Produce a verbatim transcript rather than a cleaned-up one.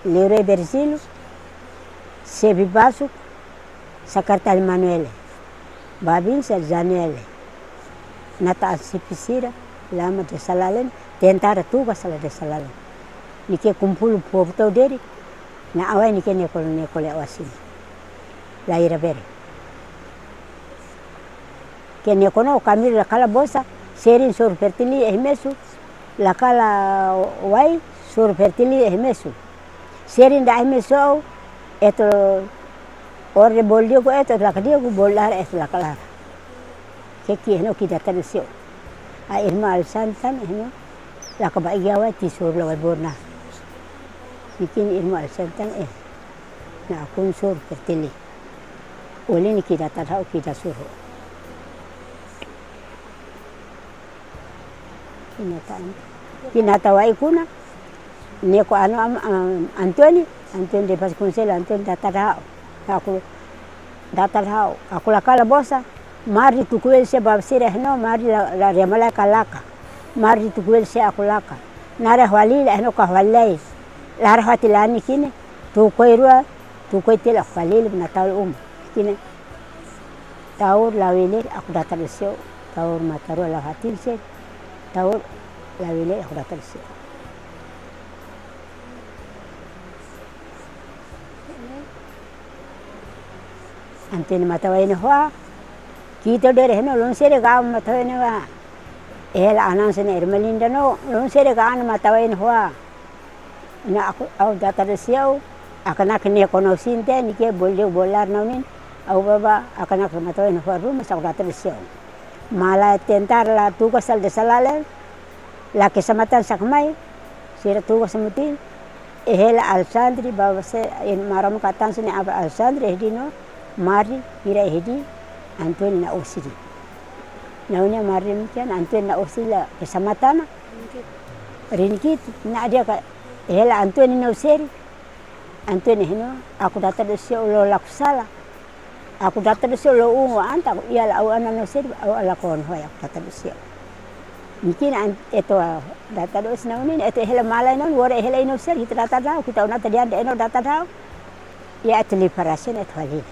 Leroy Berzilu, Sebi Basuk, Sakartal Manuele, Babinsa Zaniele, Nata Ansipisira, Lama de Salalen, Tentara Tuga Sala de Salalen. Nike kumpulu povu tau deri, na awa nike nekole nekole awa sini. La ira bere. Ke nekonao kamiri lakala bosa, serin sor fertili ehi mesu, lakala wai sor fertili ehi mesu. Serin da ehi mesu, eto orde bol diego eto laka diego bol lara eto lakala. Ke ki eheno ki data de sio. A irma alsantan eheno laka ba iga wai ti sor la wai borna. Nikin irma alsantan eh. Na akun sor fertili. Ole ni ki data dau ki da soro. Ki nata an-, ki nata wai kuna. Neko ano am, am, Antoni, Antoni de Vasconcelos, Antoni data dau. Aku data dau. Aku lakala bosa. Mari tukuel se babasira heno, mari la, la remala kalaka. Mari tukuel se aku laka. Nara hwalil heno ka hwalai. Lara hwatilani kine. Tukoi rua, tukoi tila hwalil na taul um. Kine. Taur lawele aku data de sio. Taur matarua la hatil se. Taur lawele aku data de sio. Antoni matawaine hoa. Kito dere heno lonsere ga matawaine hoa. Ehela anan sene Ermelinda no lonsere ga ana matawaine hoa. Na aku au data de siau. Akanak nekonao sinte nike bolde bolar naunin. Au baba akanak matawaine hoa ruma sa au data de siau. Mala tentar la tuga sal de salalen. La kesamatan sakmai. Sira tuga samutin. Ehela Alsandri, baba se, en maram katan sene aba Alsandri, ehdi no, mari, ira ehdi, Antoni na osiri. Na unia mari mikian, Antoni na osiri la kesamatana. Rinikit, na adia ka, ehela Antoni na osiri. Antoni heno, aku data de sio lo laku sala. Aku data de sio lo ungu anta, aku ia la au ana no sedi, au ala kon hoi aku data de sio. Nikin an, eto data de sio na unin, eto ehela mala ino, wore ehela ino sedi, hita data dau, kita unata dian de eno data dau. Ia eto liparasen eto halil.